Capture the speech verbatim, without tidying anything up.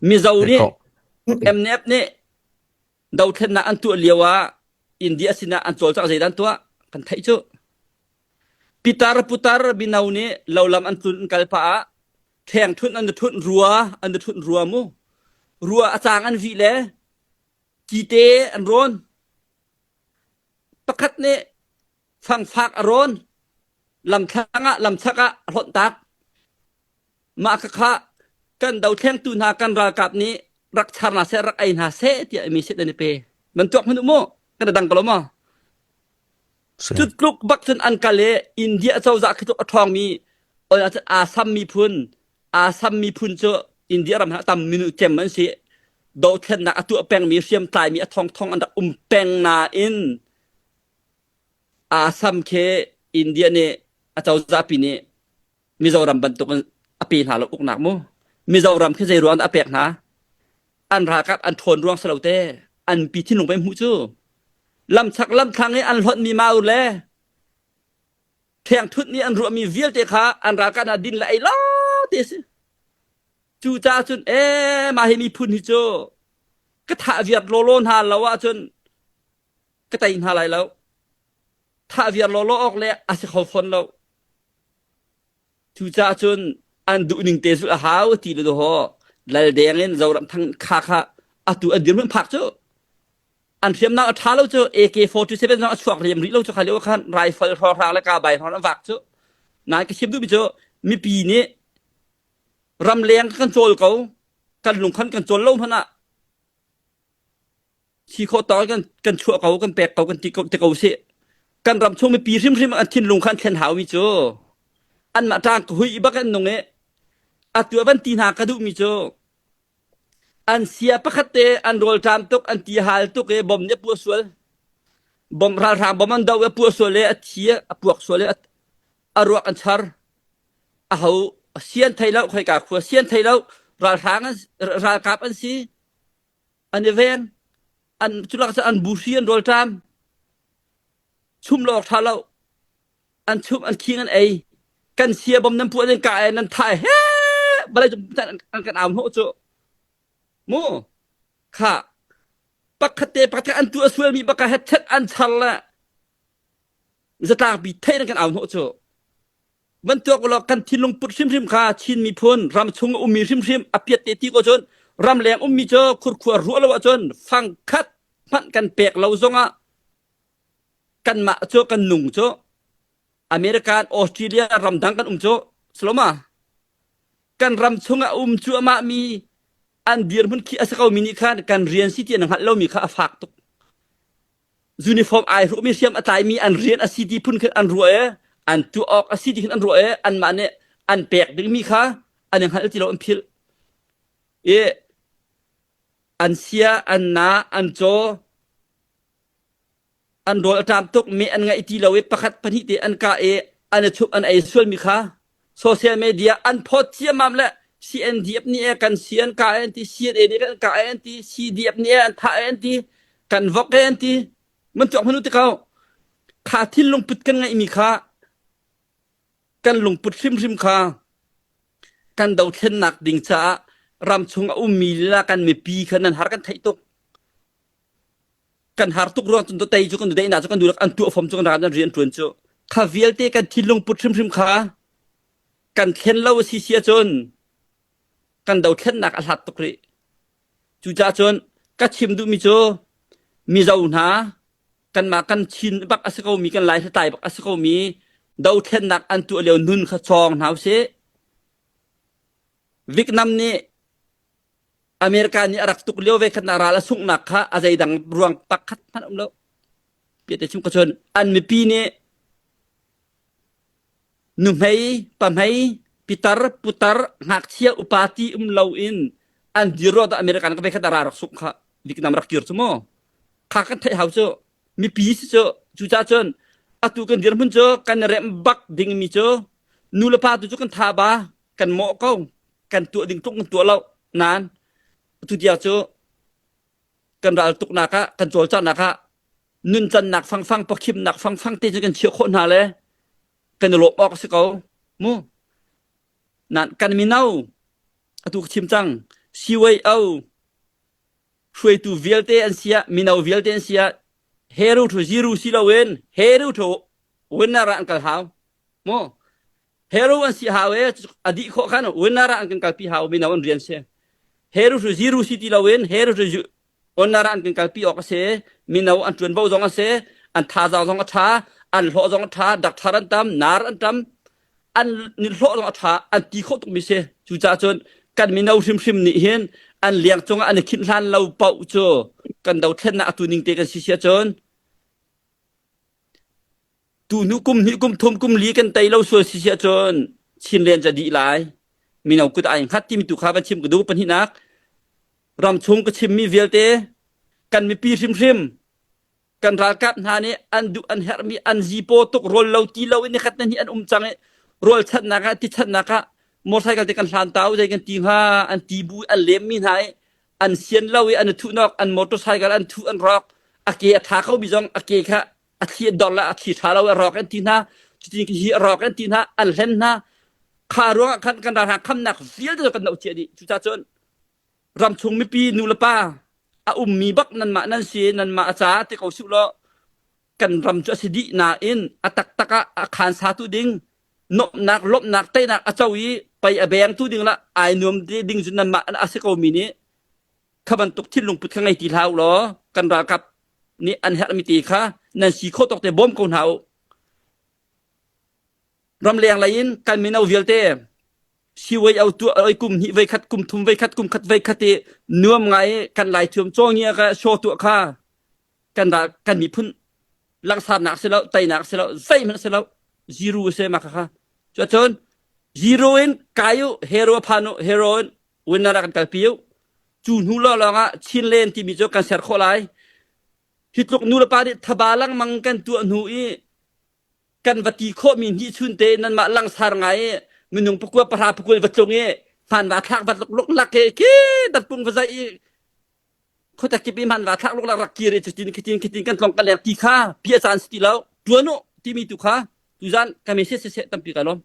Mizo nih, M N F nih dothlennak an tuah lio ah India sinah an cawlcangh zeidah an tuah kan theih cu. Pitar putar mino nih lo lam an tlun an kal pah ah ṭheng ṭhunh an ṭhunh rua, an ṭhunh rua mu. Rua a cang an vih le kite an rawn. Pakhat nih fangfak a rawn, lamthlang ah, lamchak ah a hlonhtak. Mah kha kha kan dothlengtu hna, kan ralkap nih rak char hna seh, rak ei hna seh tiah mi seh nan i pe. Bantuak hmanh uh mu, kan dang ka lo maw? Cutluk bak cun an kal i India cozah khi tluk a ṭhawngmi, Assam miphun, Assam miphun cu India ram hna tam minung cem an si. Dothlennak a tuah pengmi, hriamtlaimi a thongthong an rak um peng nain Assam khi India nih, a cozahpi nih Mizoram bantukin a pe hna lo uknak mu. Mizoram khi zeiruang dah a pek hna? An ralkap an ṭhawn ruang si lo te, an pi thinlung pei hmuh cu. Lamchak lamthlang i an hlonhmi mau le ṭheng ṭhunh nih an ruahmi vialte kha an ralkap hna din le ei lo te si. Cucaah cun, e, mah hi miphun hi cu ka thah viar lawlaw hna lo ahcun ka tei hna lai lo. Thah viar lawlaw awk le a si kho fawn lo. Cucaah cun an duhning te zulh a hau a ti le daw haw. Lal deng in Zoram thang kha kha atu an dirhmun phak cu. An hriamnam a ṭha lo cu, A K forty seven zong a chuak liam rih lo cu, kha lio khan rifle hrawnghrang le kabai hrawng an vak cu. Nan ka chim duhmi cu mipi nih ramleng kan cawl ko, kan lungkhan kan cawl lo hmanh ah si khawh tawk kan, kan chuah ko, kan pek ko, kan ti ko, ti ko sih. Kan ram chung mipi hrimhrim an thinlung khan thlen haumi cu anmah ṭang ka huih bak an nung i atu a van ti hna ka duhmi cu an sia pakhat te an rawlṭam tuk, an ti hal tuk i bom nih a puah sual. Bom, ralhrang bom an doh i a puah sual i a thi, a puak sual i a, a ruak an char. Aho, sian thei lo, khoika khua sian thei lo, ralhrang an, ralkap an si. An i veng, an, cu lak cun an bu hri, an rawlṭam. Chum lawk ṭha lo. An chum, an khing, an ei. Kan sia bom nan puah, nan kah, nan thah, he! Balei cu an, an kan au hnawh cu. Mu. Kha. Pakhat te pakhat an tuah sualmi bak ah hetchet an char le zatlangpi theih nan kan au hnawh cu. Bantuak u law, kan thinlung put hrimhrim kha Chin miphun, ram chung a ummi hrimhrim a piat te ti ko cun, ramleng ummi cu khurkhua ruah lo ahcun fangkhat hmanh kan pek lo zongah kanmah cu kan nung cu America, Australia, ramdang kan um cu si lo ma. Kan ram chung a um cuahmahmi an dirhmun khi a si komi nih khan kan rian si ti an hngalh lomi kha a fak tuk. Uniform ai hruhmi hriam a tlaimi an rian a si ti phun khin an ruah e, an tuah awk a si ti khin an ruah e, anmah nih an pek dingmi kha an i hngalh ti lo an philh. I an sia, an na, an caw, an rawl a ṭam tuk, meh an ngaih ti lo i pakhat pahnih te an kah i an i chumh an ei sualmi kha social media an phawt ciammam le C N D F nih e kan si an kah e an ti, C N A nih kan kah e an ti, C D F nih e an thah e an ti, kan vok e an ti. Man tuak hmanh u ti ko. Kha thinlung put kan ngeihmi kha kan lungput hrimhrim kha kan dothlennak ding caah ram chung a ummi lila kan mipi kha nan har kan theih tuk. Kan har tuk ruang cun tei cu kan duh daihnak cu kan duh lak an tuah fom cu kan ral an rian ṭuan cu kha vialte kan thinlung put hrimhrim kha kan thlen lo a si si ahcun kan dothlennak a hlat tuk rih. Cucaah cun ka chim duhmi cu Mizo hna, kanmah kan Chin bak a si komi, kan Lai hritlai bak a si komi, dothlennak an tuah lio nun kha cawng hna usih. Vietnam nih America nih a rak tuk lio ve khatnak ral a sunghnak kha a zeidang ruang pakhat hmanh a um lo. Piate chim ko cun an mipi nih nuhmei, pahmei, pitar, putar, ngakchia, upa ti um lo in an dir ruang dah America nih ka ve khat dah ral rak sungh kha Vietnam rak kir cu maw? Kha kan theih hau cu mipi si cu. Cucaah cun atu kan dirhmun cu kan remh bak dingmi cu nu le pa tu cu kan tha ba kan mawh ko, kan tuah ding tluk kan tuah lo. Nan atu tiang cu kan ral tuknak ah, kan cawlcanghnak ah nuncannak fangfang, pakhimnak fangfang te cun kan chiah khawh hna le kan i lawmh awk a si ko. Mu. Nan kan mino, atu ka chim cang, Siwei au hruaitu vialte an siah, mino vialte an siah. Hero tho ziru si loin hero tho winner ah an kal hau maw? Hero an si hau e, a dih khawh khan winner ah an kan kalpi hau, mino an rian se. Hero tho ziru si ti loin hero tho winner ah an kan kalpi awk a se. Mino an tuanvo zong a se, an thazang zong a tha, an hlawh zong a tha, dakthar an tam, nar an tam, an nihlawh zong a tha, an ti khawh tukmi se. Cucaah cun kan mino hrimhrim nih hin an liang cungah an i khinh hlan lo paoh cu kan dothlennak a tu ningte kan si si ahcun, tu hnu kum hnih, kum thum, kum li kan tei lo sual si si ahcun Chinland cu a dih lai. Mino kut ai hngat timi tu kha van chim ka duh. Pahnihnak, ramchung ka chimmi vialte, kan mipi hrimhrim, kan ralkap hna nih an duh an herhmi, an zipaw tuk, rawl lo ti lo in nikhat hnih an um cang i, rawl channak ah, ti channak ah motorcycle te kan hlan ta u, zei kan ti hnga, an ti bu an lemmi hna i, an sian lo i an thuhnawk, an motorcycle an thuh an rawk, a ke a ṭha ko mi zong a ke kha a thli an dor lai, a thli ṭha lo a rawk an ti hna, cutin hi a rawk an ti hna, an hlen hna. Kha ruangah khan kan ralhrang khamnak vialte kan nauh cia dih. Cucaah cun ramchung mipi nu le pa a ummi bak nanmah nan si, nanmah a ca ti ko suh law, kan ram cu a si dih nain a taktak ah a khansatu ding, nuamhnak, lawmhnak, teinak a co i pei a bengtu ding le ai nuam ding cu nanmah a si komi nih kha bantuk thinlung put kha ngei ti hlah u law, kan ralkap nih an herhmi te kha nan si khawh tawk te bawm ko hna u. Ramleng lei in kan mino vialte, siwei au tuah, oi kum hnih veikhat, kum thum veikhat, kum khat veikhat i nuam ngai i kan laithuam cawngin a ka shaw tuah kha kan ral, kan miphun langsarnak si lo, teinak si lo, zeihmanh si lo, zero a si mah kha kha. Cucaah cun zero in kai u, hero a phan u, hero in winner ah kan kalpi u. Cu hnu lawnglawng ah Chinland timi cu kan ser khawh lai. Hi tluk nu le pa nih thaba lengmang kan tuah hnu i kan va ti khawhmi hnih chun te nanmah langsar ngai i minung pakua pahra pakul va tlung i hmanva thlak va tluk luklak i khi datpung va zaih i khuatak kip i hmanva thlak luklak rak kir i cutin khitin khitin kan tlawng kan leng ti kha pi a caan si ti lo. Tuan u timi tu kha tuzan ka message siseh tampi ka lawm.